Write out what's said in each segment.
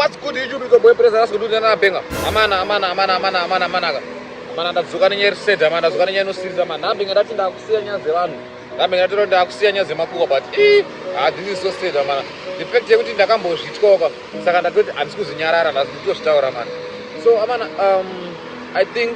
What's good YouTube iko boy press that's good na benga. Amana amana amana amana amana amana ka. Amana ndadzoka nenyaya iri amana ndadzoka nenyaya inosirisa amana. Ndambenge ndati ndakusiya nyaya dzevanhu. Ndambenge ndati ndakusiya nyaya dzemakuhwa but ii ah this is so sad amana. The fact yekuti ndakambozvityawo ka saka ndatoti handisi kuzinyarara ndasi kutozvitaura amana. So amana I think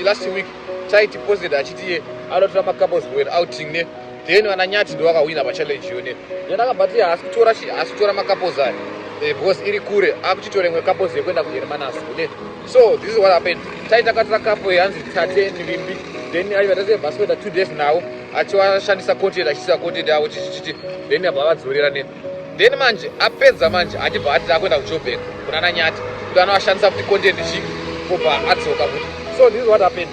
last week Taiti posted achiti iye anotora macouples for an outing ne then vana Nyati ndo vakawina pachallenge iyo ne then akabva ati haasi kutora chi haasi kutora macouples aya because iri kure akuchitora imwe couples yekuenda kuHermanus ne so this is what happened. Taiti akatora couple yanzi Tate Nivimbi then aiva tase vasweda 2 days nawo achiwashandisa content achiisa content yavo chichichichi then abva vadzorera ne then manje apedza manje achibva ati takuenda kuJoburg kuna naNyati kuti anovashandisa futi content chi kubva adzoka futi. So this is what happened.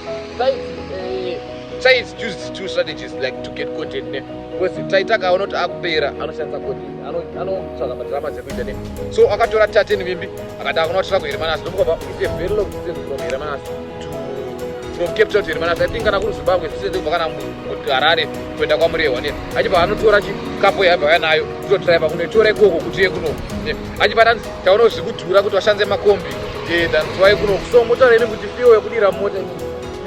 Taiti used two strategies like to get content ne because Taiti akaona kuti akupera anoshandisa content anotsvaga madrama dzekuita ne so akatora Tate Nivimbi akati akunotora kuHermanus ndomukabva it's a very long distance from Hermanus to from Cape Town to Hermanus. I think kana kuri Zimbabwe distance kubva kana muHarare kuenda kwaMurehwa ne achibva anotora chikapo yaibva auya nayo kutodraiva kunoitora ikoko kuti iye kuno ne achibva tanzi taona kuti zvikudhura kuti vashandise makombi than kuti kuno so motaura imi kuti fuel yekudira mota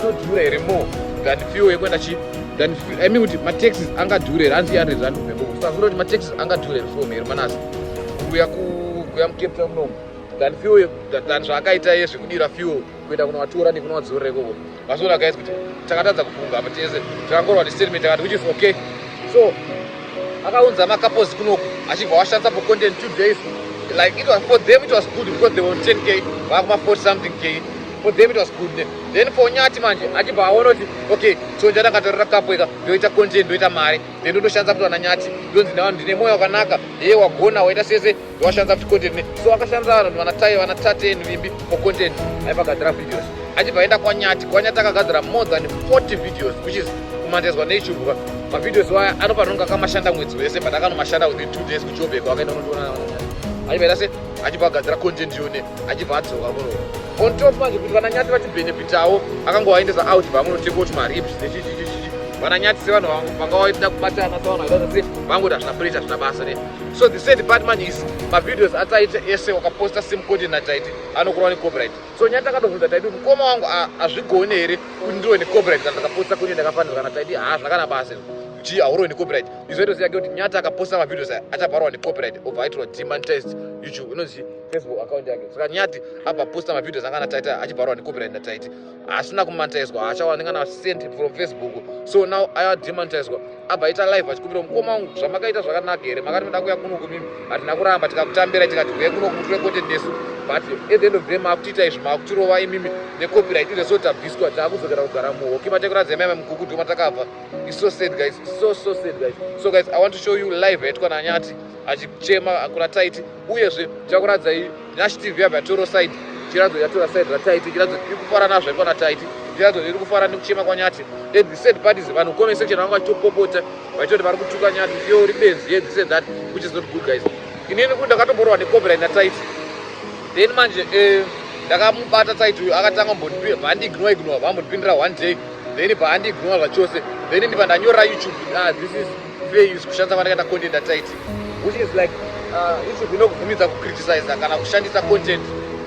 inodhura here more than fuel yekuenda chi than I mean kuti mataxis angadhura here hanzi 100 rand kubva ikoko so kuti mataxis angadhura here from Hermanus kuuya kuuya muCape Town munomu than fuel than zvaakaita iye zvekudira fuel kuenda kunovatora nekunovadzorera ikoko. Vazoona guys kuti takatadza kufunga apa tese takangorwa nestatement takati which is okay. So akaunza macouples kunoku achibva washandisa for content 2 days like it was for them it was good because they were on 10k vakuma 40 something k for them it was good ne then for Nyati manje achibva aona kuti okay so njani akatorera kapo ika ndoita content ndoita mari then ndoshandisa kuti vana Nyati ndonzi navanhu ndine moyo wakanaka yeye wagona waita sese ndowashandisa kuti content ne so akashandisa vanhu vana Tai vana Tate Nvimbi for content aipagadzira videos achibva aenda kwaNyati. KwaNyati akagadzira more than 40 videos which is kumandezwa neYouTube mavideos aya anofanira kunge akamashanda mwedzi wese but akanomashanda within 2 days kuJoburg wakaenda unotoona achibva aita se achibva agadzira content yone achibva adzoka kuno on top manje kuti vana Nyati vachibenefitawo akangovaendesa out vamunotenga kuti maribs nechichichichichi vana Nyati sevanhu vanga vaida kubatana sevanhu vaida se vangoti hazvina pressure hazvina basa ne so the sad part manje is mavideos ataita ese wakaposta same content naTaiti anokurwa necopyright. So Nyati akatobvunza Taiti kuti mukoma wangu hazvigone here kuti ndirowe necopyright kana ndakaposta content yakafanirwa naTaiti hazvina kana basa chi haurowe necopyright. Izvo itoziva kuti Nyati akaposta mavideos aya achabharwa necopyright obva aitirwa demonetized YouTube inonzi Facebook account yake. Saka Nyati abva posta mavideos anga naTaiti achibharwa necopyright naTaiti asina kumonetizwa achawana kana cent from Facebook. So now aya demonetizwa abva aita live achikumbira mukoma wangu zvamakaita zvakanaka here makati muda kuya kuno kumimi hatina kuramba tikakutambira tikati uye kuno kumutore content nesu but at the end of the day maakutiita izvi maakutirova imimi necopyright izvo so tabviswa taakudzokera kugara muhoki matekuradza imama mukukudu matakabva. It's so sad guys, it's so so sad guys. So guys, I want to show you live yaitwa naNyati achichema kuna Taiti uyezve tichakuradzai Nyash TV yabva yatora side chiradzo yatora side raTaiti chiradzo iri kufara nazvo yaitwa naTaiti chiradzo iri kufara nekuchema kwaNyati. And the sad part is vanhu comment section vanga vachitopopota vachitoti vari kutuka Nyati yo uri benzi ye this and that which is not good guys. Inini kuti ndakatomborwa necopyright naTaiti then manje ndakamubata Taiti uyu akatanga vandiignore ignore vambondipindira one day then paandiignore zvachose then ndibva ndanyorera YouTube this is fair use kushandisa kwandakaita content naTaiti which is like YouTube inokubvumidza kucriticize kana kushandisa content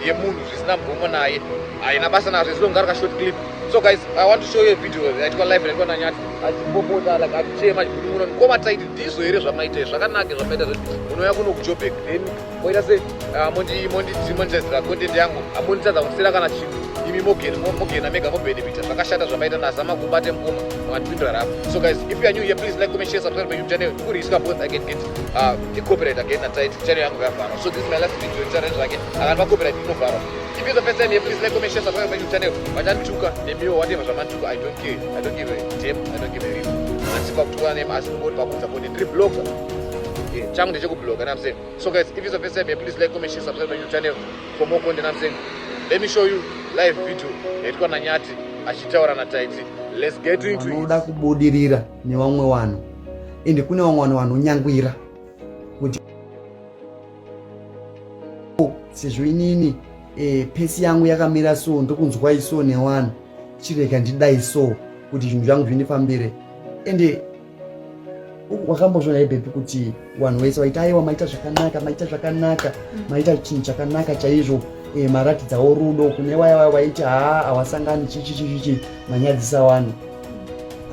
yemunhu zvisina mvumo naye haina basa nazvo as long ari short clip. So guys, I want to show you a video yaitwa live yaitwa naNyati achipopota like achichema achibudimuna mukoma Taiti ndizvo here zvamaita zvakanaka zvamaita zvoti munouya kuno kuJoburg then moita se mondidemonetizira content yangu amonditadza kundisera kana chinhu imi mogena mega mobenefita zvakashata zvamaita nazama kubate mukoma makandipindura rapo. So guys, if you are new here, please like, comment, share, subscribe my YouTube channel kuriska both I can get copyright again naTaiti channel yangu yavharwa. So this is my last video channel zvake akandipa copyright inovharwa. If it's the first time here, please like, comment, share, subscribe my YouTube channel. Vachandituka nemiwo whatever zvamandituka, I don't care, I don't give a damn, I don't give a rip. Asi pakutuka nemi asi ndingoti pakuudza kuti ndiri blogger changu ndechekubloga and I'm saying. So guys, if it's the first time here, please like, comment, share, subscribe my YouTube channel for more content. I'm saying let me show you live video yaitwa naNyati achitaura naTaiti. Let's get into it. Vanoda kubudirira nevamwe vanhu ende kune vamwe vanhu vanonyangwira kuti sezvo inini pesi yangu yakamira so ndokunzwai so nevanhu chirega ndidai so kuti zvinhu zvangu zvindifambire ende Wakambozviona here baby kuti vanhu vese vaiti aiwa maita zvakanaka, maita zvakanaka, maita chinhu chakanaka chaizvo, maratidzawo rudo kune vaya vaya vaiti haa hawasangani chichi chichi manyadzisa vanhu.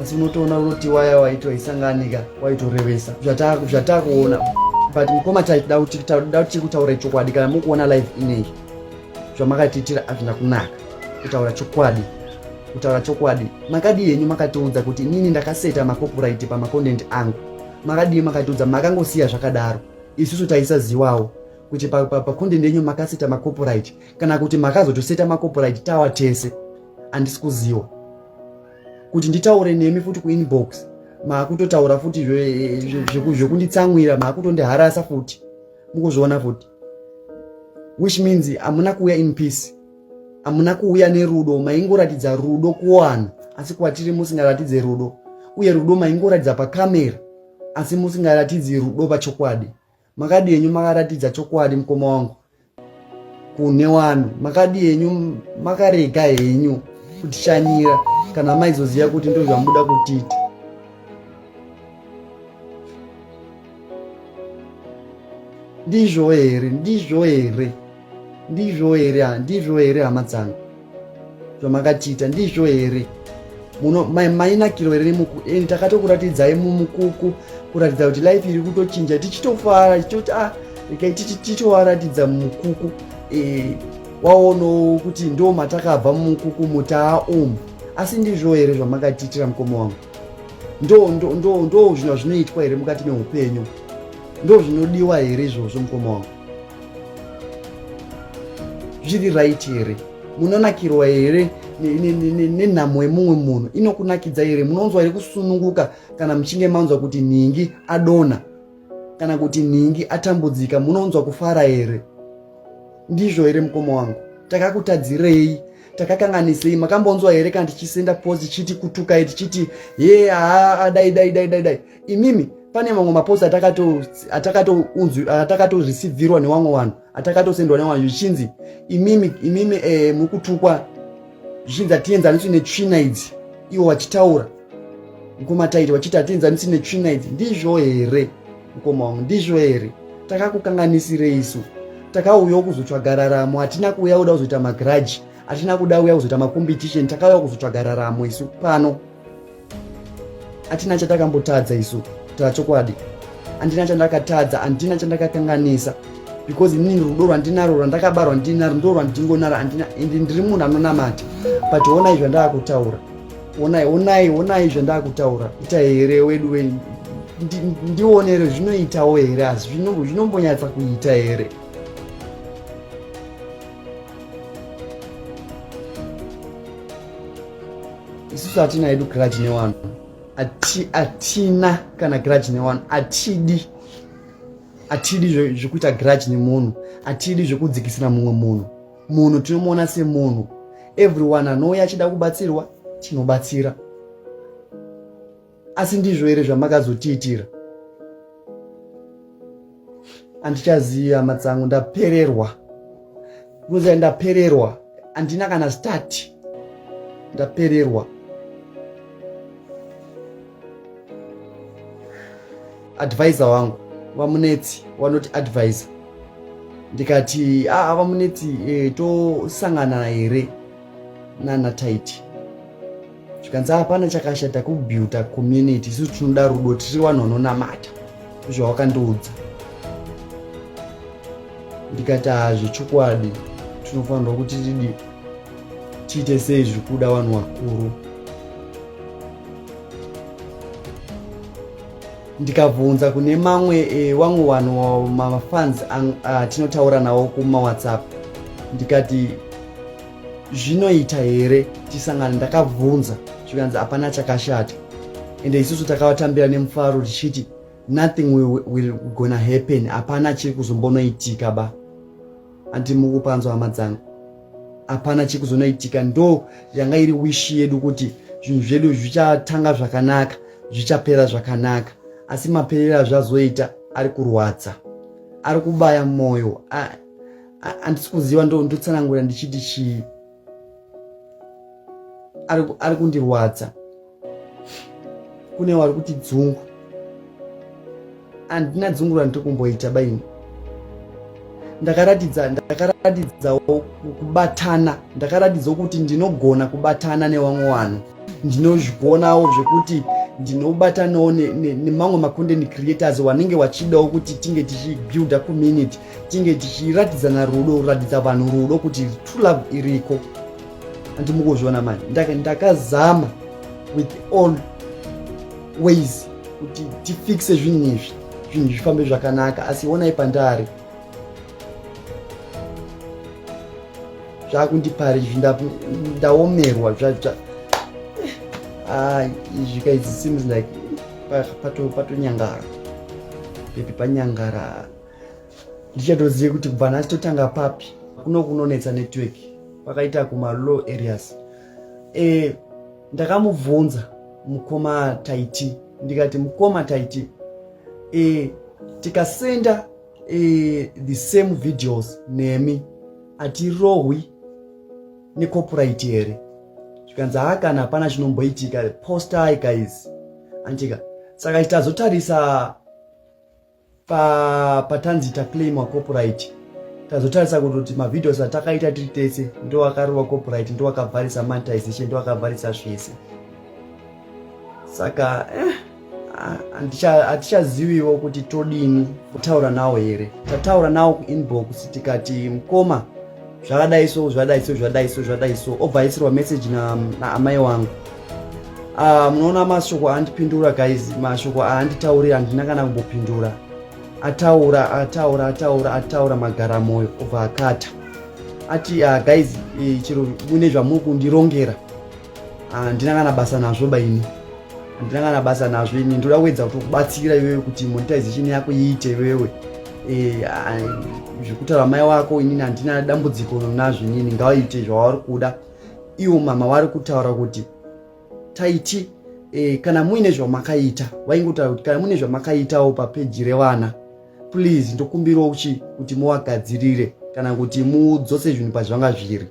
Asi unotoona unoti waya waiti waisanganika waitorevesa zvatakuona. But mukoma taida kuti kutaura chokwadi, kana mukuona live ineyi zvamakatiitira hazvina kunaka. Kutaura chokwadi, kutaura chokwadi, makadii henyu makatiudza kuti inini ndakaseta macopyright pamacontent angu? Makadii makatiudza? Makangosiya zvakadaro, isusu taisaziwawo kuti pacontent yenyu makaseta macopyright, kana kuti makazotoseta macopyright tawa tese. Handisi kuziwa kuti nditaure nemi futi kuinbox, maakutotaura futi zvekunditsamwira, maakutondiharasa futi, mukuzviona futi, which means hamuna kuuya in peace, hamuna kuuya nerudo. Maingoratidza rudo kuvanhu, asi kwatiri musingaratidze rudo, uye rudo maingoratidza pakamera, asi musingaratidzi rudo pachokwadi. Makadi henyu makaratidza chokwadi mukoma wangu kune vanhu? Makadi henyu makarega henyu kutishanyira kana maizoziva kuti ndo zvamuda kutiita? Ndizvo here? Ndizvo here? Ndizvo here? Ndizvo here, hama dzangu, zvamakatiita? Ndizvo here? Muno mainakiro here nemuku eni takatokuratidzai mumukuku kuratidza kuti life iri kutochinja, tichitofara tichitoti ah, regai tichitovaratidza mumukuku, waonawo kuti ndo matakabva mumukuku mutaa umu. Asi ndizvo here zvamakatiitira, mukoma wangu? Ndo ndo ndo ndo zvinhu zvinoitwa here mukati meupenyu? Ndo zvinodiwa here izvozvo, mukoma wangu? Zviri right here? Munonakirwa here nenhamo yemumwe munhu? Inokunakidza here? Munonzwa here kusununguka kana muchinge manzwa kuti nhingi adonha kana kuti nhingi atambudzika? Munonzwa kufara here? Ndizvo here, mukoma wangu? Takakutadzirei? Takakanganisei? Makambonzwa here kana tichisenda post tichiti kutukai, tichiti ye haa dai dai dai dai dai imimi? Pane mamwe mapost atakatorisivhirwa nevamwe vanhu, atakatosendwa nevamwe zvichinzi imimi imimi muri kutukwa, zvichinzi hatienzaniswi netsvina idzi, ivo vachitaura mukoma Taiti vachiti hatienzaniswi netsvina idzi. Ndizvo here, mukoma wangu? Ndizvo here? Takakukanganisirei isu? Takauyawo kuzotsvaga raramo, hatina kuuya kuda kuzoita magrudge, hatina kuda uya kuzoita macompetition, takauya kuzotsvaga raramo isu pano. Hatina chatakambotadza isu, kutaura chokwadi handina chandakatadza, handina chandakakanganisa, because inini rudo rwandinaro rwandakabarwa ndinaro, ndo rwandingonaro. Handina, ende ndiri munhu anonamata, but onai zvandakutaura, onai onai onai zvandakutaura. Ita here wedu we ndionere zvinoitawo here? Asi zvinombonyatsa kuita here? Isusu hatina hedu grudge nevanhu, hatina kana grudge nevanhu, hatidi hatidi zvekuita grudge nemunhu, hatidi zvekudzikisira mumwe munhu. Munhu tinomuona semunhu, everyone anouya achida kubatsirwa tinobatsira. Asi ndizvo here zvamakazotiitira? Handichazivi, hama dzangu, ndapererwa. Unoziva, ndapererwa, handina kana start, ndapererwa. Advisor wangu vaMunetsi vanoti advisor, ndikati aa vaMunetsi, tosangana here nana Taiti? Zvikanzi hapana chakashata kubuilda community, isusu tinoda rudo, tiri vanhu vanonamata, zvavakandiudza. Ndikati hazvechokwadi tinofanirwa kuti tidi tiite sei zvikuda vanhu vakuru. Ndikabvunza kune mamwe vamwe vanhu mafans atinotaura nawo kumawhatsapp, ndikati zvinoita here tisangane? Ndakabvunza, zvikanzi hapana chakashata, ende isusu takavatambira nemufaro tichiti nothing will gonna happen, hapana chiri kuzombonoitika ba. Anti mukupanzwa, hama dzangu? Hapana chiri kuzonoitika. Ndo yanga iri wish yedu kuti zvinhu zvedu zvichatanga zvakanaka, zvichapera zvakanaka, asi maperero azvazoita ari kurwadza, ari kubaya mwoyo. Handisi kuziva ndotsanangura ndichiti chii. Ari kundirwadza. Kune vari kuti dzungu. Handina dzungu randiri kumboita baini. Ndakaratidza ndakaratidzawo kubatana, ndakaratidzawo kuti ndinogona kubatana nevamwe vanhu. Ndinozvigonawo zvekuti ndinobatanawo nemamwe macontent creators vanenge vachidawo kuti tinge tichibuilda community, tinge tichiratidzana rudo, kuratidza vanhu rudo kuti true love iriko. Andimukuzviona manje, ndakazama with all ways kuti tifixe zvinhu izvi, zvinhu zvifambe zvakanaka, asi onai pandari zvakundipari izvi, ndaomerwa izvi guys, it seems like patonyangara pepi panyangara. Ndichatozive kuti kubva nhasi totanga papi. Kuno kunonetsa network, kwakaita kuma low areas. Ndakamubvunza mukoma Taiti, ndikati, "Mukoma Taiti, tikasenda the same videos nemi, hatirohwi necopyright here?" Zvikanzi, "Ha, kana hapana chinomboitika, postai guys." Antika saka tazotarisa patanzi taclaimwa copyright, tazotarisa kutoti mavideos atakaita tiri tese ndo akarova copyright, ndo akavharisa monetization, ndo akavharisa zvese. Saka hatichaziviwo kuti todini. Kutaura nawo here? Tataura nawo kuinbox, tikati, "Mukoma, zvakadai so, zvadai so, zvadai so, zvadai so." Obva aisirwa message naamai na wangu. Munoona mashoko aandipindura guys, mashoko aanditaurira, handina kana kumbopindura. Ataura, ataura, ataura, ataura magara mwoyo, obva akata ati, "Guys, chero mune zvamuri kundirongera, handina kana basa nazvo baini, handina kana basa nazvo. Ini ndoda kuedza kutokubatsira iwewe kuti monetization yako iite iwewe. Zvekutaura mai wako, inini handina dambudziko nazvo. Inini ngavaite zvavari kuda iwo." Mama vari kutaura kuti, "Taiti, kana muine zvamakaita," vaingotaura kuti, "kana muine zvamakaitawo papeji revana, please ndokumbirawo kuti muvagadzirire kana kuti mudzose zvinhu pazvanga zviri,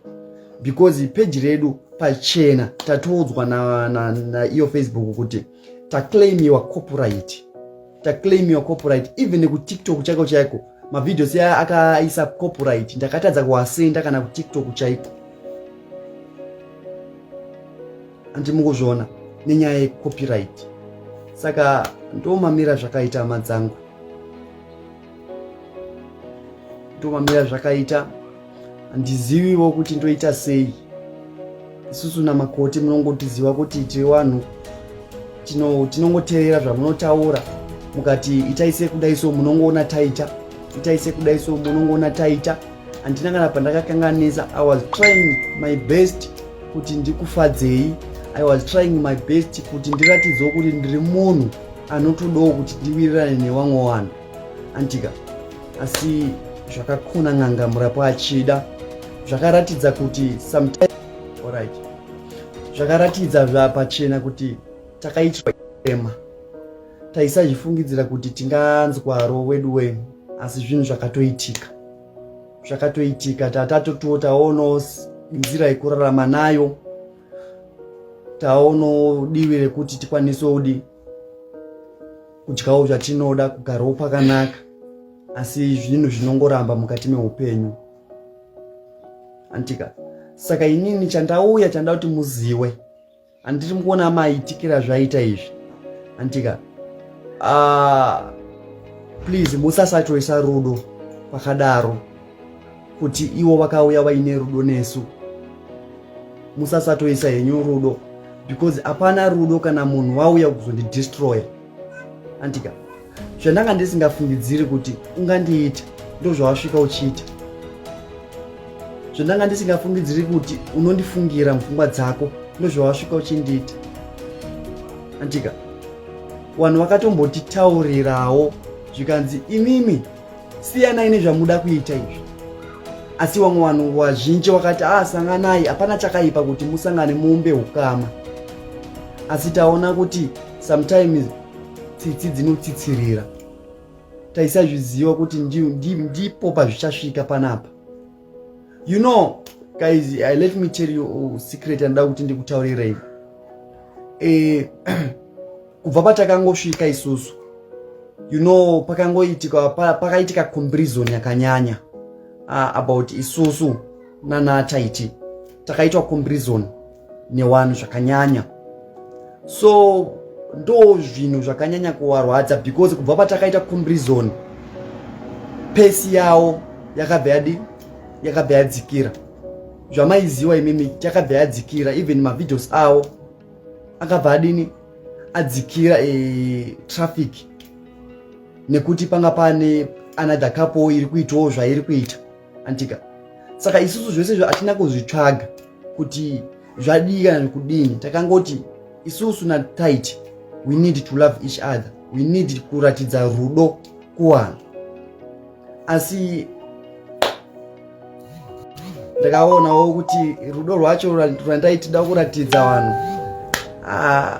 because peji redu pachena tatoudzwa naiyo na Facebook kuti taclaimiwa copyright, taclaimiwa copyright. Even kuTikTok chaiko chaiko, mavideos aya akaisa copyright, ndakatadza kuasenda kana kuTikTok chaiko." Andimukuzviona nenyaya yecopyright. Saka ndomamira zvakaita, hama dzangu, ndomamira zvakaita. Handiziviwo kuti ndoita sei. Isusu namakoti munongotiziva kuti tiri vanhu tinongoteerera zvamunotaura. Mukati itai sekudai so, munongoona taita. Itai sekudai so, munongoona taita. Handina kana pandakakanganisa. I was trying my best kuti ndikufadzei. I was trying my best kuti ndiratidzewo kuti ndiri munhu anotodawo kuti ndiwirirane nevamwe vanhu, antika. Asi zvakakona n'anga murapo achida. Zvakaratidza kuti sometime, alright, zvakaratidza zvapachena kuti takaitirwa ema taisazvifungidzira kuti tinganzwaro wedu wenu, asi zvinhu zvakatoitika, zvakatoitika. Tatatotiwo taonawo nzira yekurarama nayo, taonawo divi rekuti tikwanisewo di kudyawo zvatinoda, kugarawo pakanaka, asi zvinhu zvinongoramba mukati meupenyu, antika. Saka inini chandauya, chanda kuti muziwe, handiri mukuona maitikira zvaita izvi, antika. Please musasatoisa rudo pakadaro, kuti ivo vakauya vaine rudo nesu. Musasatoisa henyu rudo, because hapana rudo kana munhu wauya kuzondidestroya, antika. Zvandanga ndisingafungidziri kuti ungandiita, ndo zvawasvika uchiita. Zvandanga ndisingafungidziri kuti unondifungira mupfungwa dzako, ndo zvawasvika uchindiita, antika. Vanhu vakatombotitaurirawo, zvikanzi, "Imimi siyanai nezvamuda kuita izvi." Asi vamwe vanhu vazhinji vakati, "A, ah, sanganai, hapana chakaipa kuti musangane muumbe ukama." Asi taona kuti sometimes tsitsi dzinotsitsirira. Taisazviziva kuti ndipo pazvichasvika panapa. You know guys, let me tell you secret anoda kuti ndikutaurirei. Kubva patakangosvika isusu, You know, pakangoitika pakaitika comparison yakanyanya about isusu nana Taiti. Takaitwa comparison newanhu zvakanyanya, so ndo zvinhu zvakanyanya kuvarwadza because kubva patakaita comparison, pace yavo yakabva yadi yakabva yadzikira. Zvamaiziwa imimi, yakabva yadzikira. Even mavideos avo akabva adini, adzikira traffic, nekuti panga pane another couple iri kuitawo zvairi kuita, antika. Saka isusu zvese izvo hatina kuzvitsvaga kuti zvadii kana kudini. Takangoti isusu naTaiti, we need to love each other, we need kuratidza rudo kuvanhu. Asi ndakaonawo kuti rudo rwacho rwandaitida kuratidza vanhu, ah,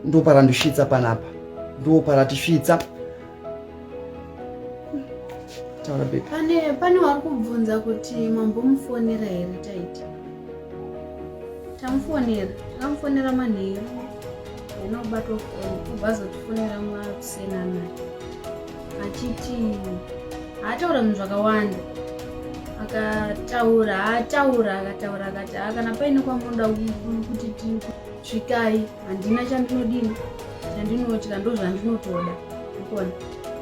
ndo parandisvitsa panapa, ndo paratisvitsa. Taura, baby. Pane wari kubvunza kuti mambomufonera here Taiti. Tamufonera, takamufonera manheru, haina kubatwa foni. Kubva azotifonera makusena naye achiti haataura zvinhu zvakawanda. Akataura, ataura, akataura, akati, "Ah, kana paine kwamunoda kuti svikai, handina chandinodini, chandinotya, ndo zvandinotoda." Ukona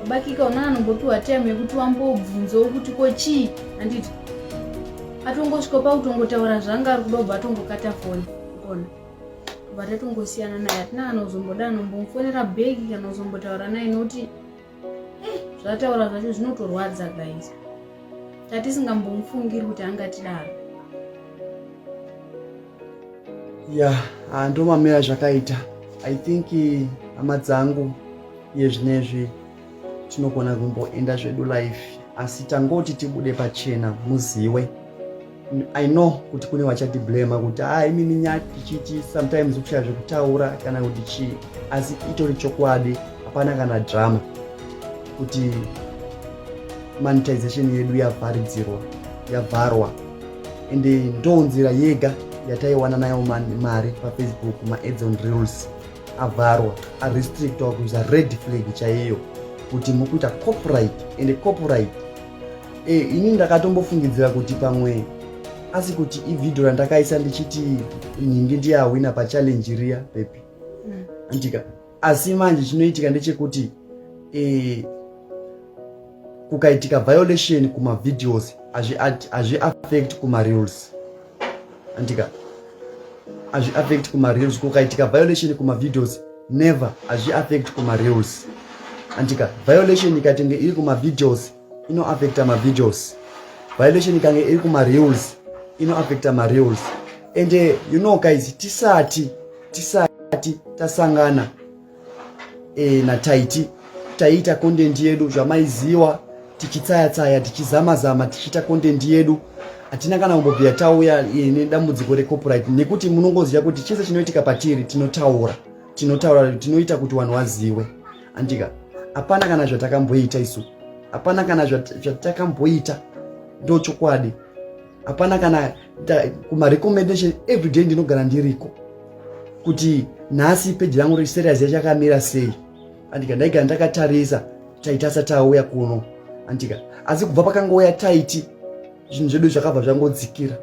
bakika una anombopiwa time yekuti wambobvunzawo kuti ko chii, handiti? Atongosvika pakutongotaura zvanga ari kuda, kubva atongokata foni. Ukona kubva tatongosiyana naye. Hatina kana kuzomboda anombomufonera back kana kuzombotaura naye, nokuti zvataura zvacho zvinotorwadza, guys. Tatisingambomufungiri kuti angatidaro. Ya, ndomamira zvakaita. I think, hama dzangu, iye zvinezvi tinogona kumboenda zvedu life, asi tangoti tibude pachena muziwe. I know kuti kune vachatiblema kuti ha, imimi nyati chichi, sometimes kushaya zvekutaura kana kuti chii, asi itori chokwadi, hapana kana drama, kuti monetization yedu yavharidzirwa, yavharwa. Ende ndo nzira yega yataiwana nayo mari paFacebook. Maads on reels avharwa, arestrictwa, kuisa red flag chaiyo kuti mukuita copyright. Ende copyright, ini ndakatombofungidzira kuti pamwe asi kuti ivhidhio randakaisa ndichiti nhingi ndiye awina pachallenge riya, baby. Andika, asi manje chinoitika ndechekuti kukaitika violation kumavideos, hazvi affect kumareels, andika. Hazvi affect kumareels. Kukaitika violation kumavideos, never, hazvi affect kumareels, andika. Violation ikatenge iri kumavideos, inoaffecta mavideos. Violation ikange iri kumareels, inoaffecta mareels. And you know guys, tisati tasangana naTaiti, taiita content yedu zvamaiziwa, tichitsaya-tsaya, tichizama-zama, tichiita content yedu. Hatina kana kumbobvira tauya nedambudziko recopyright, nekuti munongoziva kuti chese chinoitika patiri tinotaura, tinotaura, tinoita kuti vanhu vazive, andika. Hapana kana zvatakamboita isu, hapana kana zvatakamboita, ndo chokwadi. Hapana kana kumarecommendation, everyday ndinogara ndiriko kuti nhasi peji rangu reserious yachakamira sei, andika. Ndaigara ndakatarisa Taiti asati auya kuno, andika. Asi kubva pakangouya Taiti, zvinhu zvedu zvakabva zvangodzikira,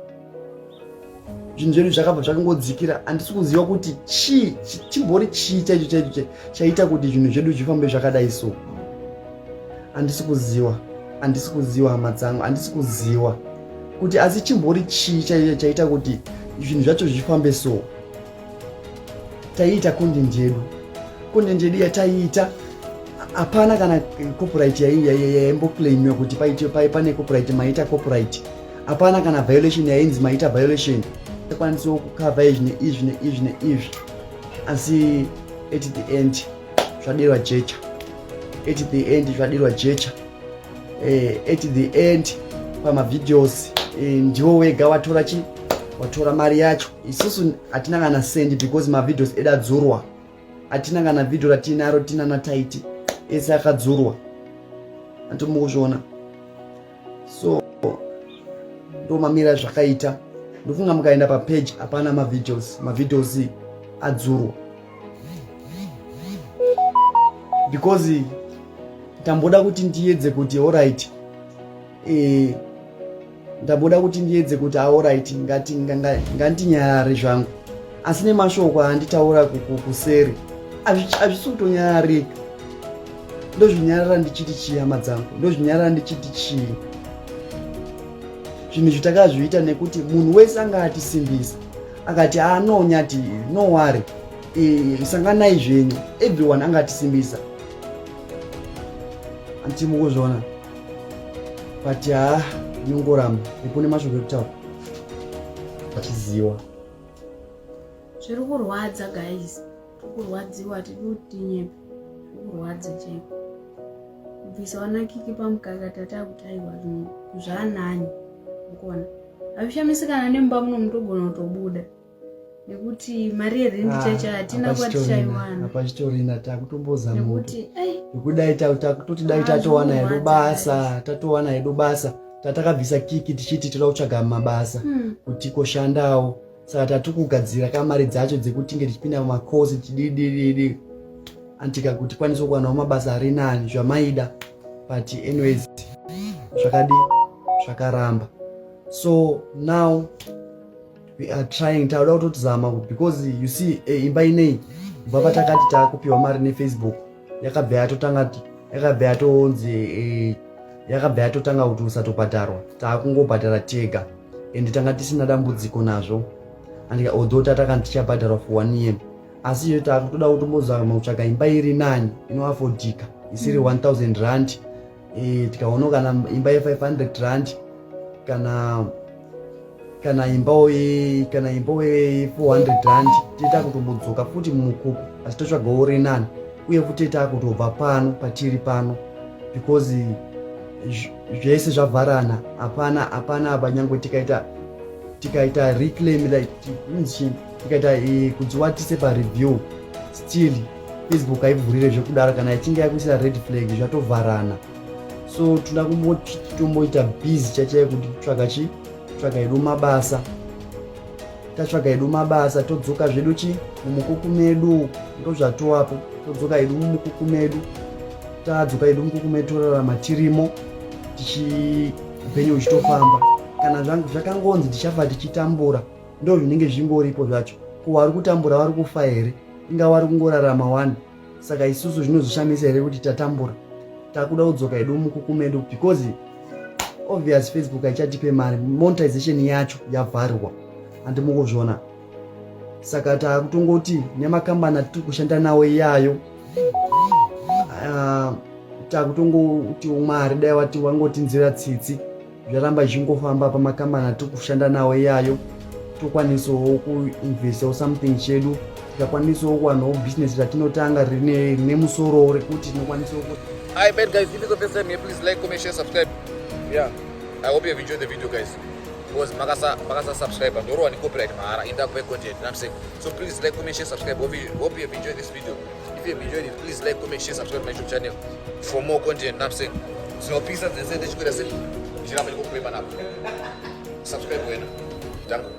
zvinhu zvedu zvakabva zvakangodzikira. Handisi kuziva kuti chii chimbori chii chaicho chaicho chaita kuti zvinhu zvedu zvifambe zvakadai. So handisi kuziva, handisi kuziva, hama dzangu, handisi kuziva kuti asi chimbori chii chaicho chaita kuti zvinhu zvacho zvifambe so. Taiita content yedu, content yedu yataiita, hapana kana copyright yaimboclaimiwa kuti pane copyright, maita copyright. Hapana kana violation yainzi maita violation. Takwanisawo kucover izvi neizvi neizvi neizvi, asi at the end zvadirwa jecha, at the end zvadirwa jecha. At the end pamavideos, ndiwo wega watora chi watora mari yacho. Isusu hatina kana sendi because mavideos edu adzurwa. Hatina kana vhidhio ratinaro tina naTaiti, ese akadzurwa, antomukuzviona. So ndo mamira zvakaita. Ndofunga mukaenda papage, hapana mavideos, mavideos adzurwa. Because ndamboda kuti ndiedze kuti alright, ndamboda kuti ndiedze kuti alright, ngati ngandinyarare zvangu, asi nemashoko anditaura kuseri hazvisi kutonyararika. Ndozvinyarara ndichiti chii, hama dzangu? Ndozvinyarara ndichiti chii? Zvinhu izvi takazviita nekuti munhu wese anga atisimbisa, akati, "Ah, no Nyati, no worry, sanganai zvenyu." Everyone anga atisimbisa, antimukuzviona, but ha, nyongoramba ipo nemashoko ekutaura achiziwa. Zviri kurwadza, guys, tiri kurwadziwa. Tiri kuti tinyepe, zviri kurwadza chaiko. Kubvisa wanakiki pamukaka, tatakuti aiwa, zvinhu zvaanani ukuona. Hazvishamisi kana nemumba muno mutogona kutobuda nekuti mari yerendi chacho hatina kwatichaiwana. Hapachitorina, takutombozama nekuti ai nekudai takutoti dai Ah, tatowana hedu zvinorwadza, basa, tatowana hedu basa. Tatakabvisa Kiki tichiti toda kutsvaga mabasa kuti koshandawo, saka tatikugadzira kamari dzacho dzekuti tinge tichipinda mumakosi tididididi antika kuti tikwanise kuwanawo mabasa ari nani zvamaida. But anyways, zvakadi zvakaramba. So now we are trying, tauda kutotizama because you see, imba inei kubva patakati taakupiwa mari neFacebook yakabva yatotanga, yakabva yatonzi yakabva yatotanga kuti usatobhadharwa, taakungobhadhara tega and tanga tisina dambudziko nazvo and although tatakanga tichabhadharwa for one year, asi iyo taakutoda kutombozama kutsvaga imba iri nani inoafodhika isiri 1000 rand. Tikaona kana imba ye500 rand kana imbawo ye400 rand, tiita kutombodzoka futi mumukuku, asi totsvagawo rinani. Uye futi taakutobva pano patiri pano because zvese zvavharana, hapana, hapana apa. Nyangwe tikaita reclaim, like inzi tikaita kunzi watise pareview, still Facebook haivhurire zvekudaro. Kana ichinge yakuisira red flag, zvatovharana. So toda kumboti tomboita busy chachai kuti tsvaga chi tsvaga hedu mabasa. Tatsvaga hedu mabasa, todzoka zvedu chi mumukuku medu. Ndozvatowapo, todzoka hedu mumukuku medu. Tadzoka hedu mukuku medu, torarama tirimo tichi upenyu huchitofamba. Kana zvakangonzi tichafa tichitambura, ndo zvinenge zvingoripo zvacho. Ko vari kutambura vari kufa here? Inga vari kungorarama wani. Saka isusu zvinozoshamisa here kuti tatambura, takuda kudzoka hedu mukuku medu? Because obvious Facebook haichatipe mari, monetization yacho yavharwa, handimukuzviona. Saka takutongoti nemakambani atiri kushanda nawo iyayo, takutongoti Mwari dai wati wangotinzira tsitsi, zvaramba ichingofamba pamakambani atiri kushanda nawo iyayo, tokwanisawo kuinvestawo something chedu, tikakwanisawo kuwanawo bhizinesi ratinotanga rine musoro rekuti tinokwanisawo ku I bet, guys, if it's the first time here, please like, comment, share, subscribe. Yeah, I hope you have enjoyed the video, guys. Because makasa subscribe and don't copyright mahara in that content. You know what I'm saying? So please like, comment, share, subscribe. Hope you have enjoyed this video. If you have enjoyed it, please like, comment, share, subscribe to my YouTube channel for more content. You know what I'm saying? So peace and say, subscribe wena. Danko.